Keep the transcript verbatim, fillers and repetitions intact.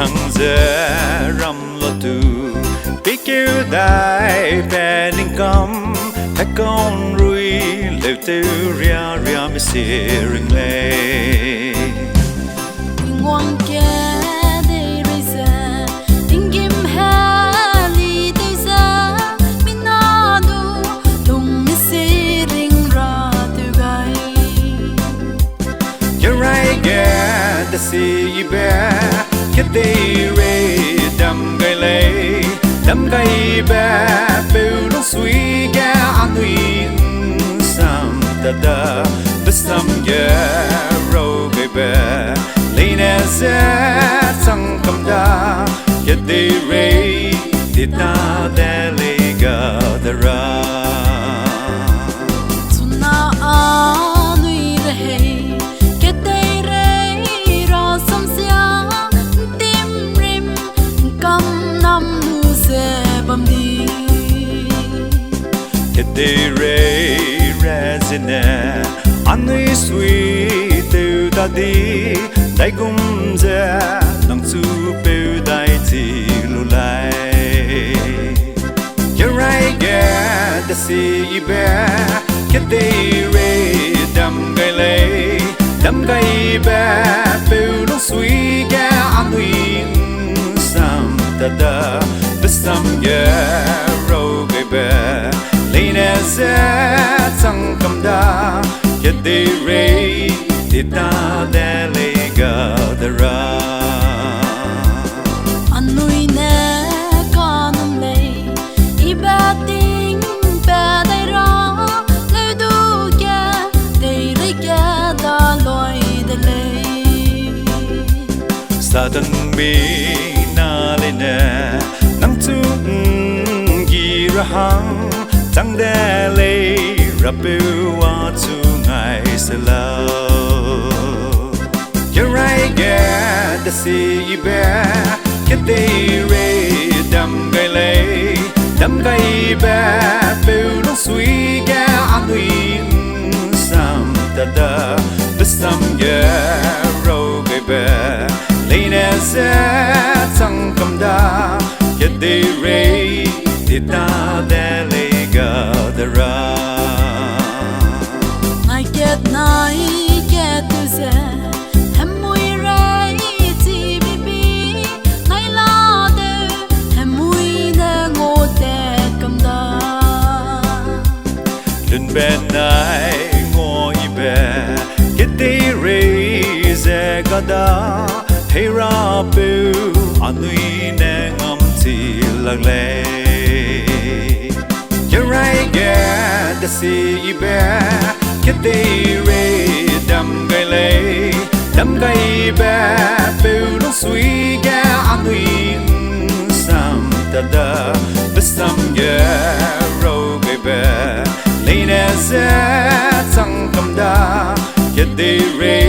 Nang ze ram la tu, pikeu dai pe ningkam, hekaun rui leu tew ria ria mi si ring lei. Tingwang kedeirei ze, tinggîm heli tew ze, mina du lung mi si ring ra tew gai. Kerai ge desibe, kedeirei dam gai lei, dam gaibe peu lungsui ge anui nsam ta da, besam ge rau gaibe, leine ze chang kam da, kedeirei di ta de lei ga de ra. Chuna anui rehei, kedeirei rasam sia, ntimrim, nkamnam lu ze bam di. Kedeirei re zene, anui sui tew da di, daigum ze nang chu peu dai chi lu lai. Kerai ge desibe, kedeirei dam gai lei, dam gaibe peu lungsui ge anui nsam ta da, besam ge rau gaibe, leine ze chang kam da, kedeirei di ta de lei ga de ra. Anui ne kanum lei, i beting pe dai ra, leu du ge, deirei ge da loi de lei. Satan mina leine, nang chu ngi ra hang, chang de lei, rapeu a chu ngai se lau. Kerai ge desibe, kedeirei dam gai lei, dam gaibe peu lungsui ge anui nsam ta da, besam ge rau gaibe, leine ze chang kam da, kedeirei di ta de lei ga de ra. Nai kat nai kat tu ze, hemui rei chi bibi, nai la de, hemui ne ngau tat kam da. Lunbe nai ngau ibe, kedeirei ze ga da, hei rapeu anui ne ngam chi lak lei. Kerai ge desibe, kedeirei dam gai lei, dam gaibe peu lungsui ge anui nsam ta da, besam ge rau gaibe, leine ze chang kam da, kedeirei